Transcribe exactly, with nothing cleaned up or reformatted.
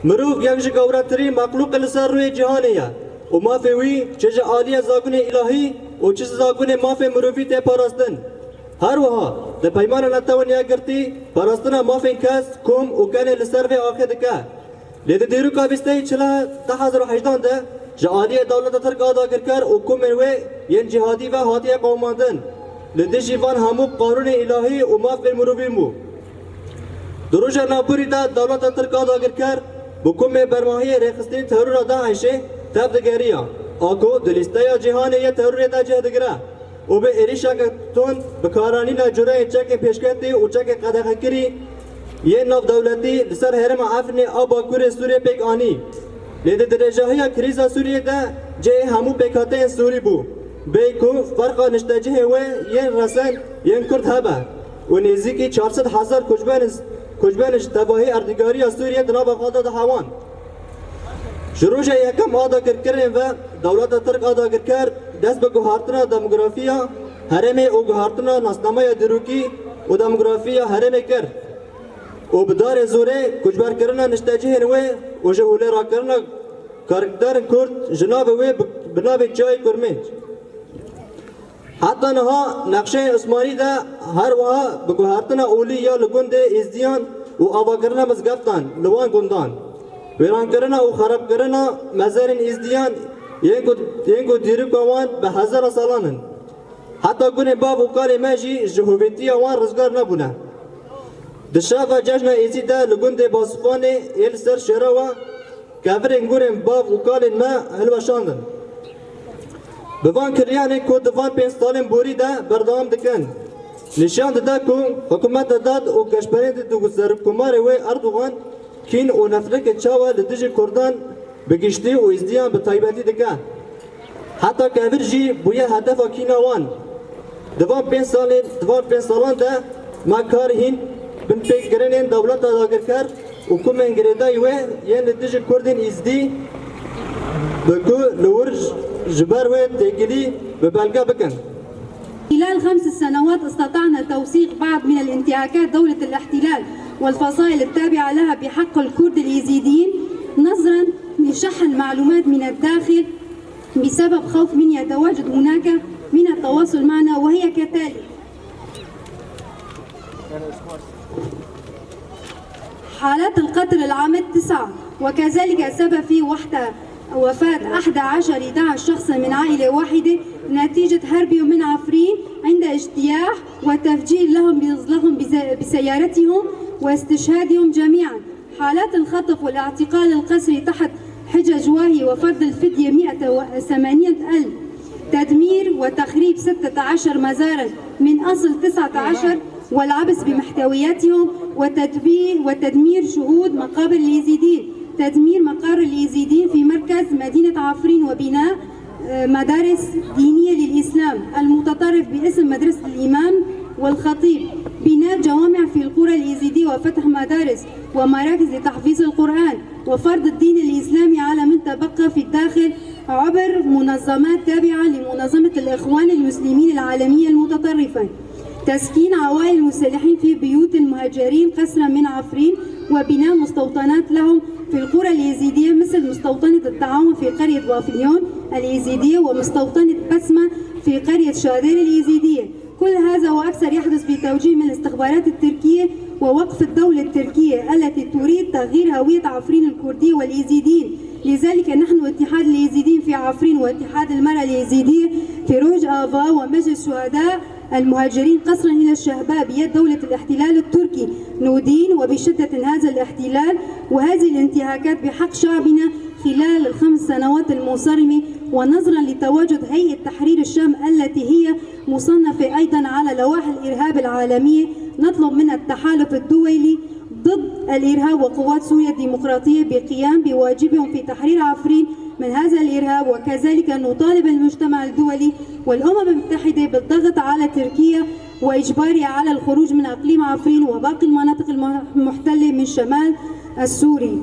Mirov yek ji gewretirîn mexlûqê li ser rûyê cîhanê ye û mafê wî çi ji aliyê zagonê îlahî û çi ji zagonê mafê mirovî tê parastin. Her wiha di Peymana Netewên Yekgirtî parastina mafên kes, kom û kenê li ser vê axê dike. Lê di dîroka bîstê çila du hezar û hejdan de ji aliyê dewleta Tirk a dagirker û komên wê yên cîhadî ve hatiye qewimandin. Li dijî van hemû qanûnê îlahî û mafên mirovî bû. Di roja navborî de dewleta Tirk a dagirker bi komê bermahiyê rêxistinî terora DAIŞê tev digeriya, a ku di lîsteya cîhanê yê terorê de cih digire û bi êrîşeke tund bikaranîna cureyên çekên pêşketî û çekên qedexekirî yên navdewletî li ser herêma Efrînê a Bakurê Sûriyê pêk anî. Lê di dirêjahiya krîza Sûriyê de cihê hemû pêkhateyên Sûrî bû, bê ku ferqa niştecihê wê yên resen yên Kurd hebe û nêzîkî çar sed hezar koçberên, koçberên ji tevahî erdnîgariya Sûriyê di nava xwe de dihewan. Ji roja yekem a dagirkirinê ve dewleta Tirk a dagirker dest bi guhartina demografiya herêmê û guhartina nasnameya dîrokî û demografiya herêmê kir û bi darê zorê koçberkirina niştecihên wê û ji holêrakirina karakterên Kurd ji navê wê bi, bi navê Çiyayê Kurmênc. Heta niha nexşeyên Osmanî de her wiha bi guhertina olî ya li gundê Êzdiyan û avakirina mizgeftan li wan gundan, wêrankirina û xerabkirina mezarên Êzdiyan yên ku, yên ku dîroka wan bi hezara salan in. Heta gunên bav û kalên me jî ji hovêtiya wan rizgar nebûne. Di şeva cejna Êzî de li gundê Basifanê yê li ser şêra we kevirên gunên bav û kalên me hilweşandin. Bi van kiriyanên ku di van pênc salên borî de berdewam dikin, nîşan dide ku hikûmeta dad û geşperên di ku serokkomarê wê Erdogan kîn û nefreteke çawa li dijî Kurdan bi giştî û Êzdiyan bi taybetî dike. Heta kevir jî bûye hedefa kîna wan. Di van pênc salên, di van pênc salan de me kar hîn binpêkirinên dewleta dagirker û komên girêdayî wê yên li dijî Kurdên Êzdî bi ku li wir ji ber wê têkilî bi belge bikin. خلال خمس سنوات استطعنا توثيق بعض من الانتهاكات دولة الاحتلال والفصائل التابعة لها بحق الكرد اليزيديين، نظرا لشح المعلومات من الداخل بسبب خوف من يتواجد هناك من التواصل معنا، وهي كتالي: حالات القتل العام التسعة، وكذلك سبب في وحدة وفاة أحد عشر إحدى عشر شخصا من عائلة واحدة نتيجة هربهم من عفرين عند اجتياح وتفجير لهم، لهم بز-، بسيارتهم واستشهادهم جميعا. حالات الخطف والاعتقال القسري تحت حجج واهية وفرض الفدية مئة وثمانية ألف، تدمير وتخريب ستة عشر مزارا من أصل تسعة عشر، والعبث بمحتوياتهم، وتدبير، وتدمير شهود مقابر اليزيديين، تدمير مقر اليزيديين في مركز مدينة عفرين، وبناء، آه، مدارس دينية للإسلام المتطرف باسم مدرسة الإمام والخطيب، بناء جوامع في القرى اليزيدية وفتح مدارس ومراكز لتحفيظ القرآن، وفرض الدين الإسلامي على من تبقى في الداخل عبر منظمات تابعة لمنظمة الإخوان المسلمين العالمية المتطرفة. تسكين عوائل المسلحين في بيوت المهجرين قسرا من عفرين، وبناء مستوطنات لهم في القرى اليزيدية، مثل مستوطنة التعاون في قرية بافليون اليزيدية، ومستوطنة بسمة في قرية شادير اليزيدية. كل هذا وأكثر يحدث بتوجيه من الاستخبارات التركية ووقف الدولة التركية التي تريد تغيير هوية عفرين الكردية واليزيديين. لذلك نحن اتحاد اليزيديين في عفرين واتحاد المرأة اليزيدية في روج آفا ومجلس شهداء المهاجرين قسرا إلى الشهباء بيد دولة الاحتلال التركي ندين وبشدة هذا الاحتلال وهذه الانتهاكات بحق شعبنا خلال الخمس سنوات المنصرمة، ونظرا لتواجد هيئة تحرير الشام التي هي مصنفة أيضا على لوائح الإرهاب العالمية، نطلب من التحالف الدولي ضد الإرهاب وقوات سوريا الديمقراطية بقيام بواجبهم في تحرير عفرين من هذا الإرهاب، وكذلك نطالب المجتمع الدولي والأمم المتحدة بالضغط على تركيا وإجبارها على الخروج من إقليم عفرين وباقي المناطق المحتلة من شمال السوري.